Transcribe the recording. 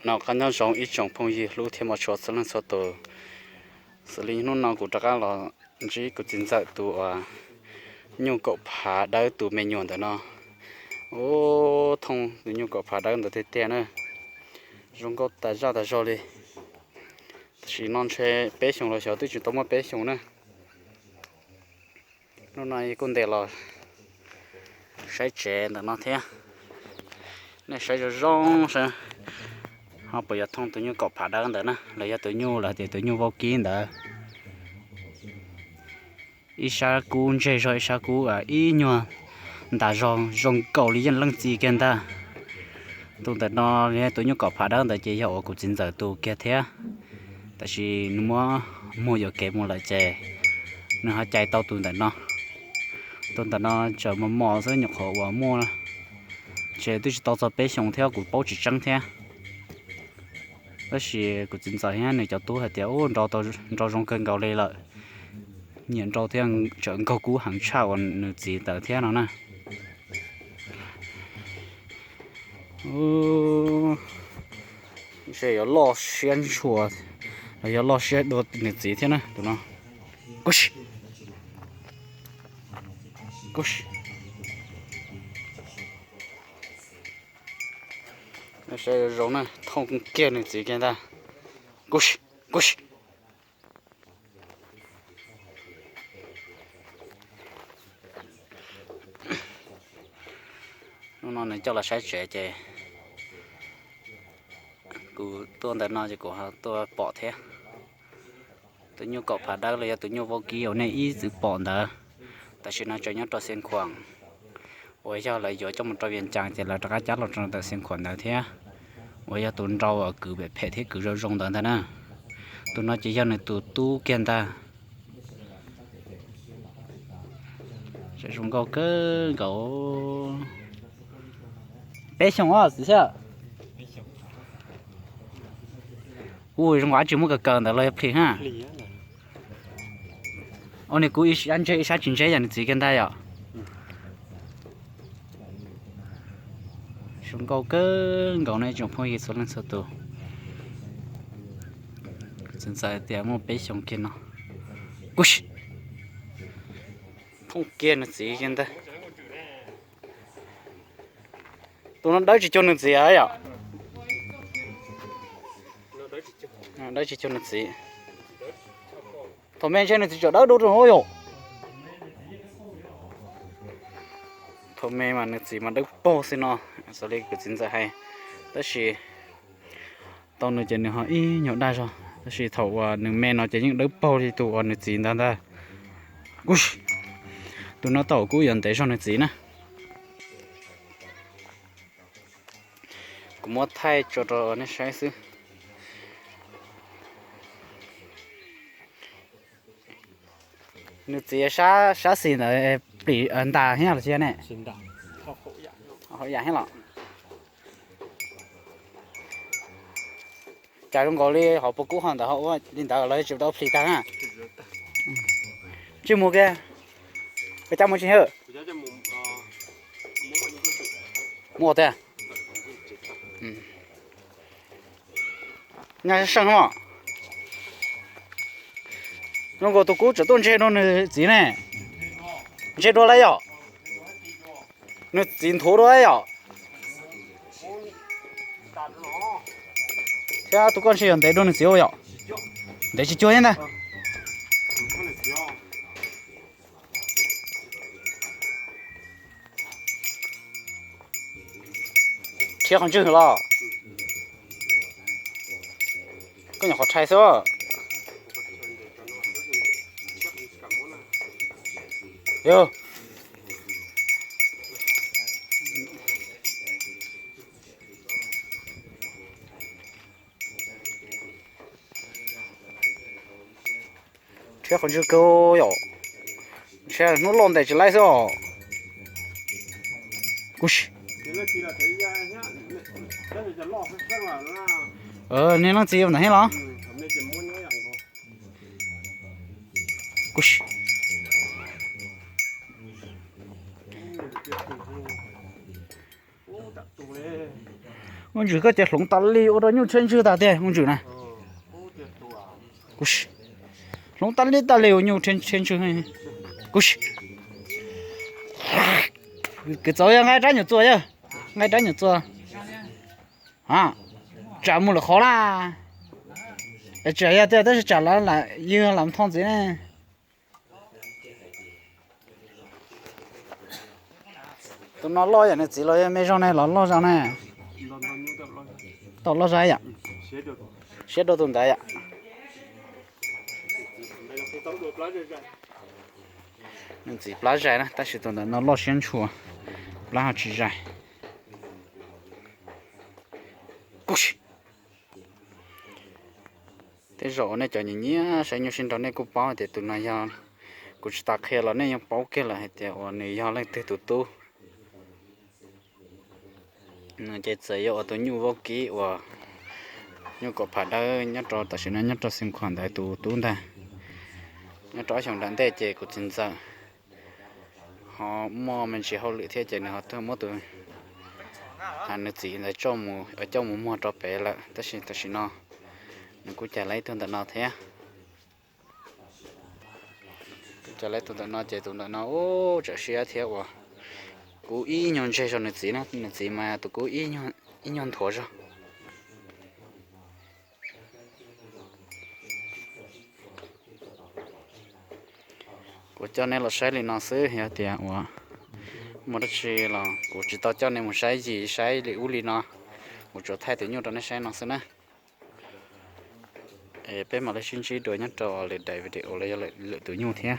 Noj qab nyob zoo ib tsoom phooj ywg hlub thiab mos tshua txhua leej txhua tus. Xws li hnub no kuv rov qab los ntsib kuv txiv ntxawm tus uas nyuj kaum phav dawb tus me nyuam ntawm no. Ub, thooj tus nyuj kaum phav dawb ntawd tiag tiag na. Zoo nkauj tas zaj tas zog li. Tam sim no ntshe peb xyoos los xyov twb tsis tau muaj peb xyoos na. Hnub no kuj ntes los saib tsev ntawm no thiab. Nej saib zoo zoo saib, ho puas yog thooj tus nyuj kaum phav dawb ntawd na, los yog tus nyuj lawv tias tus nyuj vaub kib ntawd. Ib sab kub ntseg zog, ib sab kub ib nyuag ntas zog, zoo nkaus li yeej leej txiv kiag ntag. Tus ntawm no, tus nyuj kaum phav dawb ntawd ces yog uas kuv txiv ntxawm tus kiag thiab. Tab sis nws muab muag yuam kev mus lawm ces nws ho cais tau tus ntawm no. Tus ntawm no tseem mos mos xwb, nyuam qhuav uas muaj, ntshe twb tsis tau txog peb xyoos thiab, kuv paub tsis tseeb thiab. Tab sis kuv txiv ntxawm thiab nws cov tub hais tias ub, nrau zoo kawg nkaus li lawm, nyiam nrau thiab, tseem nkaug kub heev tshaj uas nws txiv ntawd thiab no na. Ntshe yuav loj siab ntshua, los yog loj siab dua nws txiv thiab na tus no. Kuj si, kuj si. Saib zoo zoo na, thooj kiag nws txiv kiag ntag. Kuj si, kuj si. Hnub no nws coj los saib tsev ces kuv tuaj ntawm no ces kuv ho tuaj pom thiab. Tus nyuj kaum phav dawb los yog tus nyuj vaub kib uas nej ib txwm pom ntawd, tam sim no tseem nyob rau Xiav Khuam, uas yog lawv yuav coj mus rau Vias Cas ces lawv rov qab cab los rau ntawm Xiav Khuam ntawd thiab, uas yog tus nrau uas kwv phem phem thiab kwv zoo zoo ntawd ntag na. Tus no ces yog nws tus tub kiag ntag. Zoo nkauj kawg nkaus. Peb xyoos os txiv xwb. Ua zoo nkaus tsis muaj kaw kaw ntawd los yog plis ha. Ua nws kuv ib sab ntseb ib sab tsis ntseb yog nws txiv kiag ntag yom. Zoo nkauj kawg nkaus nej tsoom phooj ywg txhua leej txhua tus. Txiv ntxawm tias muaj peb xyoos kiag no. Kuj si, thooj kiag nws txiv kiag ntag. Tus no dawb tsis cuag nws txiv yom. Dawb tsis cuag nws txiv. Thaum me ntshe nws txiv tseem dawb dua rau yom. Thaum me mas nws txiv mas dawb paug xwb no, xws li kuv txiv ntxawm hais. Tab sis tau nws ces nws ho ib nyuag daj zog, tab sis thaum uas nws me no ces yeej dawb paug li tus uas nws txiv ntawd ntag. Kuj si, tus no tau kuj yuav ntev zog nws txiv na. Kuv muab thaij tso rau nej saib xwb. Nws txiv sab xis ntawd plis ntas thiab los tsis ne? Hauv yam thiab los? Cas zoo nkaus li hauv paus kub ho ntawd ho ua li ntawd los tsis tau plis tag na. Tsis mus kiag, koj cab mus tsis yawg? Mus tiag. Nyaj seej no. Zoo nkaus tus kub tseem tuaj ntseg dua nws txiv ne. Ntseg dua lawm yom? Nws txiv nthuav dua yom? Thiab tus koj ntshe yog ntev dua nws txiv ua yom? Ntev tsis cuag thiab ntag. Rhiab qhov ntswg los? Koj nyuam qhuav rhais xwb. Yog. Rhiab qhov ntswg kawg yom. Ntshe hnub loj ntes tsis laib xwb os. Kuj si. Nej leej txiv ntawm thiab los? Kuj si. Muaj ntsis koj ces hloov tas li ua rau nyuj rhiab ntswg tas tiag muaj ntsis na. Hloov tas li tas li ua nyuj rhiab ntswg. Kuv si. Kws txaus yog nqaij rab nyuam txuas yog, nqaij rab nyuam txuas. A, tsam mus lawm qhov na. Tsam yog tias tab sis tsam lam ywg lam thoj ntxiv ne. Tus no loj yam nws txiv los yog me zog ne los loj zog ne. Tau loj zog yom. Siab dua tus ntawd yom. Nws txiv plab zais na tab sis tus ntawd no loj siab ntshua, plab ho tsis zais. Tej zaum nej cov nyiam nyiam saib nyuj sib nraus nej kuj paub hais tias tus no yog, kuv tsis tas qhia los nej yeej paub kiag lawm hais tias uas nws yog leej twg tus tub. Ces txawm yog ua tus nyuj vaub kib uas nyuj kaum phav dawb nyob rau tam sim no nyob rau Xeev Khuam ntawd tus tub ntag. Nyob rau ob xyoos nram ntej ces kuv txiv ntxawm ho muaj me ntsis hauj lwm thiab ces nws ho tuaj muab tus, nws txiv ntawd coj mus, coj mus muag rau pem lawm tab sis tam sim no nws kuj cais lawv ib tug ntawm no thiab. Kuj cais lawv tus ntawm no ces tus ntawm no ub tsawm siab thiab uas kuv ib nyuag ntseg zog nws txiv na, nws txiv mas tus kuv ib nyuag nthuav zog. Kuv coj nej los saib li no xwb, yog tias uas muaj dab tsi los kuv tsis tau coj nej mus saib yim saib li ub li no, kuv tsuas thaij tus nyuj rau nej saib no xwb na. Es peb mam li sib ntsib dua nyob rau lwm daim video los yog lwm tus nyuj thiab.